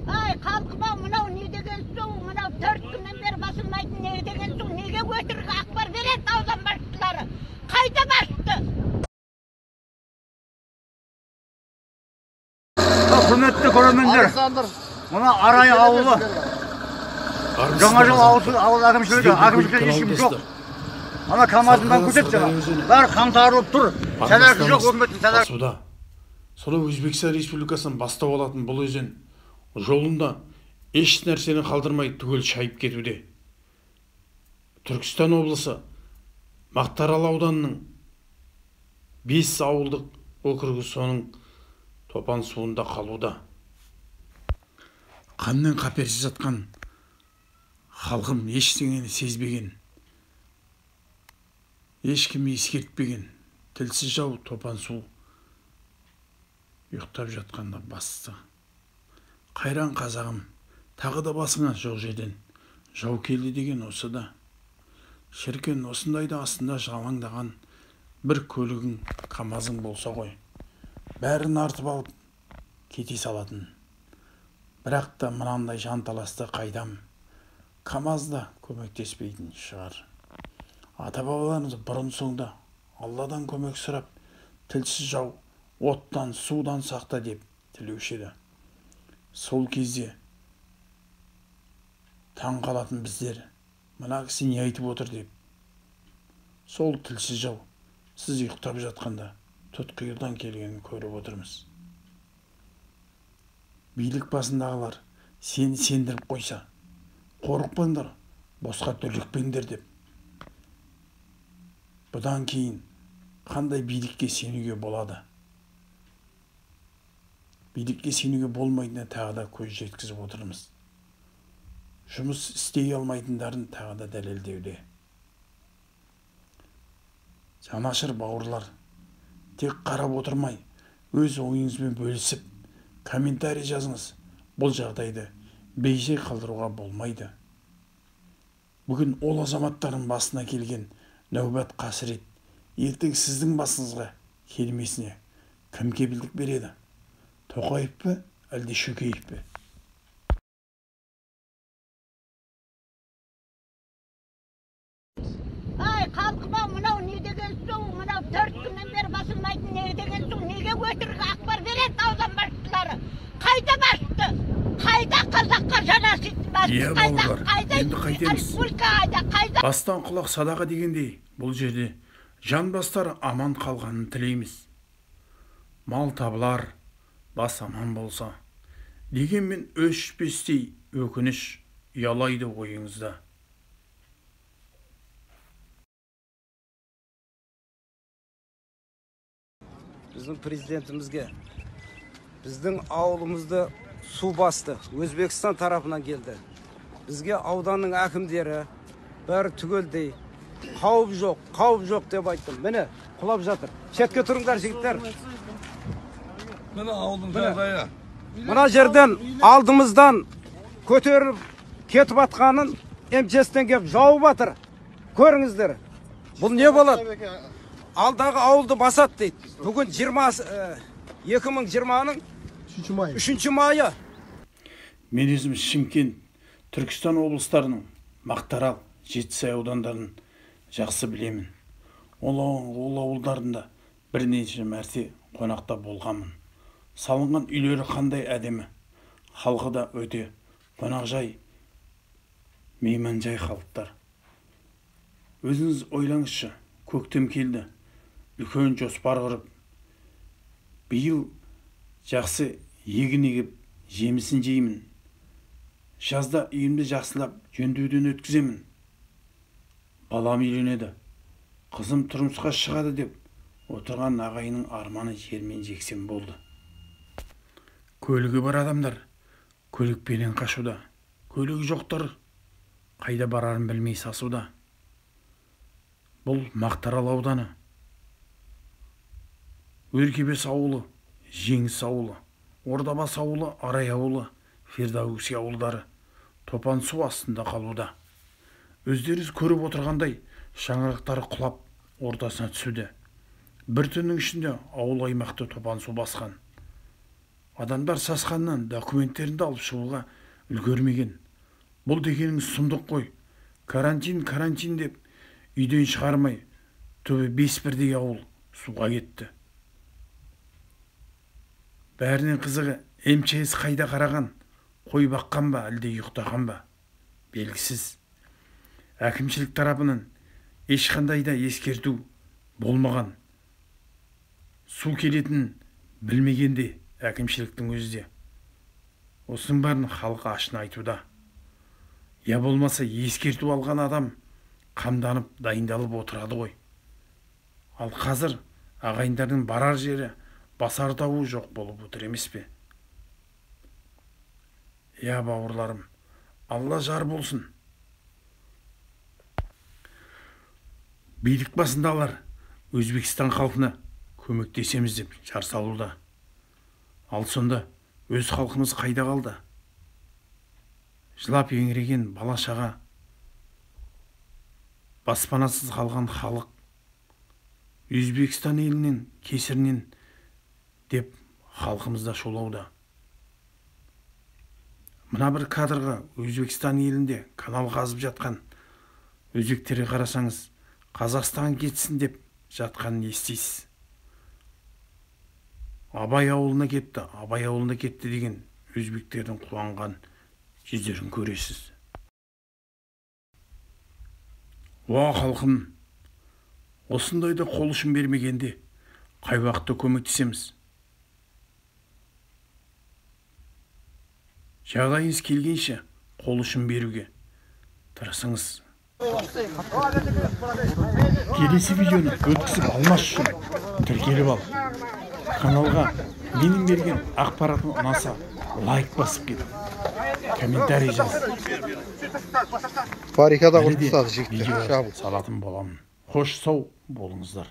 Ай, халқым-ау, мынау не деген су, мынау 4 күннен бері басылмайтын не деген су, неге өтірік ақпар береді аудан басшылары? Қайда басты? Құрметті көрермендер, мына Арай ауылы, Жаңа жыл ауыл әкімшілігі, әкімшілікте ешкім жоқ. Ана КАМАЗынан көтерді жаңа. Бәрі қаңтарылып тұр. Сәдәркі жоқ, өкіметтің сәдәркі. Суда. Сонау Өзбекстан Республикасынан бастау алатын бұл өзен жолында еш нәрсені қалдырмай түгел шайып кетуде. Түркістан облысы Мақтаарал ауданының 5 ауылдық округі соның топан суында қалуда. Қаннен қаперсіз жатқан халқым ештеңені сезбеген, ешкім ескертпеген, тілсіз жау топан су ұйықтап жатқанда басты. Қайран қазағым, тағы да басыңа жоқ жерден жау келді деген осы да. Шіркін, осындайда астында жалаңдаған бір көлігің, КАМАЗың болса ғой, бәрін артып алып кете салатын. Бірақ та мынандай жанталасты қайдам, КАМАЗ да көмектеспейтін шығар. Ата-бабаларымыз бұрын соңда Алладан көмек сұрап, тілсіз жау оттан, судан сақта деп тілеуші еді. Сол кезде таң қалатын біздер, мына кісі не айтып отыр деп. Сол тілсіз жау сіз ұйықтап жатқанда тұтқиылдан келгенін көріп отырмыз. Билік басындағылар сені сендіріп қойса, қорықпаңдар, босқа дүрлікпеңдер деп. Бұдан кейін қандай билікке сенуге болады? Билікке сенуге болмайтынына тағы да көз жеткізіп отырмыз. Жұмыс істей алмайтындарын тағы да дәлелдеуде. Жанашыр бауырлар, тек қарап отырмай, өз ойыңызбен бөлісіп, комментарий жазыңыз. Бұл жағдайды бейжай қалдыруға болмайды. Бүгін ол азаматтардың басына келген нәубет қасірет ертең сіздің басыңызға келмесіне кім кепілдік береді? Тоқаев пе, әлде Шөкеев пе? Ай, халқым-ау, мынау не деген су, мынау 4 күннен бері басылмайтын не деген су, неге өтірік ақпар береді аудан басшылары? Қайда басты? Қайда қазаққа жанашыр басты? Иә, бауырлар, енді қайтеміз? Республика қайда? Қайда? Бастан құлақ садаға дегендей, бұл жерде жан бастары аман қалғанын тілейміз. Мал табылар, бас аман болса. Дегенмен өшпестей өкініш ұялайды ойыңызда. Біздің президентімізге, біздің ауылымызды су басты, Өзбекстан тарапынан келді. Бізге ауданның әкімдері бәрі түгелдей қауіп жоқ, қауіп жоқ деп айттым. Міне, құлап жатыр. Шетке тұрыңдар, жігіттер. Міне ауылдың жағдайы. Мына жерден алдымыздан көтеріліп кетіп атқанын МЧС-тен келіп жауып жатыр. Көріңіздер. Бұл не болады? Алдағы ауылды басады дейді. Бүгін 2020-ның 3 майы. Мен өзім Шымкент, Түркістан облыстарының Мақтаарал, Жетісай аудандарын жақсы білемін. Ол ауылдарында бірнеше мәрте қонақта болғанмын. Салынған үйлері қандай әдемі. Халқы да өте қонақжай, мейманжай халықтар. Өзіңіз ойлаңызшы, көктем келді. Үлкен жоспар құрып, биыл жақсы егін егіп, жемісін жеймін. Жазда үйімді жақсылап жөндеуден өткіземін. Балам үйленеді, қызым тұрмысқа шығады деп отырған ағайынның арманы жермен жексен болды. Көлігі бар адамдар көлікпенен қашуда, көлігі жоқтар қайда барарын білмей сасуда. Бұл Мақтаарал ауданы. Өркебес ауылы, Жеңіс ауылы, Ордабас ауылы, Арай ауылы, Фердауси ауылдары топан су астында қалуда. Өздеріңіз көріп отырғандай, шаңырақтары құлап ортасына түсуде. Бір түннің ішінде ауыл аймақты топан су басқан. Адамдар сасқаннан документтерін де алып шығуға үлгермеген. Бұл дегеніңіз сұмдық қой. Карантин, карантин деп үйден шығармай, түбі 5 бірдей ауыл суға кетті. Бәрінен қызығы МЧС қайда қараған, қой баққан ба, әлде ұйықтаған ба, белгісіз. Әкімшілік тарапынан ешқандай да ескерту болмаған. Су келетінін білмегенде әкімшіліктің өзі де. Осының бәрін халық ашына айтуда. Я болмаса ескерту алған адам қамданып, дайындалып отырады ғой. Ал қазір ағайындардың барар жері, басар тауы жоқ болып отыр емес пе? Я бауырларым, Алла жар болсын. Билік басындағылар Өзбекстан халқына көмектесеміз деп жар салуда. Ал сонда өз халқымыз қайда қалды? Жылап еңіреген бала шаға, баспанасыз қалған халық Өзбекстан елінен кесірінен деп халқымыз да шулауда. Мына бір кадрға Өзбекстан елінде канал қазып жатқан өзбектерге қарасаңыз, Қазақстан кетсін деп жатқанын естисіз. Абай ауылына кетті, Абай ауылына кетті деген өзбектердің қуанған жүздерін көресіз. Уа халқым, осындайда қол ұшын бермегенде қай уақытта көмектесеміз? Жағдайыңыз келгенше қол ұшын беруге тырысыңыз. Келесі видеоны өткізіп алмас үшін тіркеліп ал. Каналға менің берген ақпаратым ұнаса лайк басып кет, комментарий жаз. Баррикада құрып тастады жігіттер. Салатын боламын. Қош сау болыңыздар.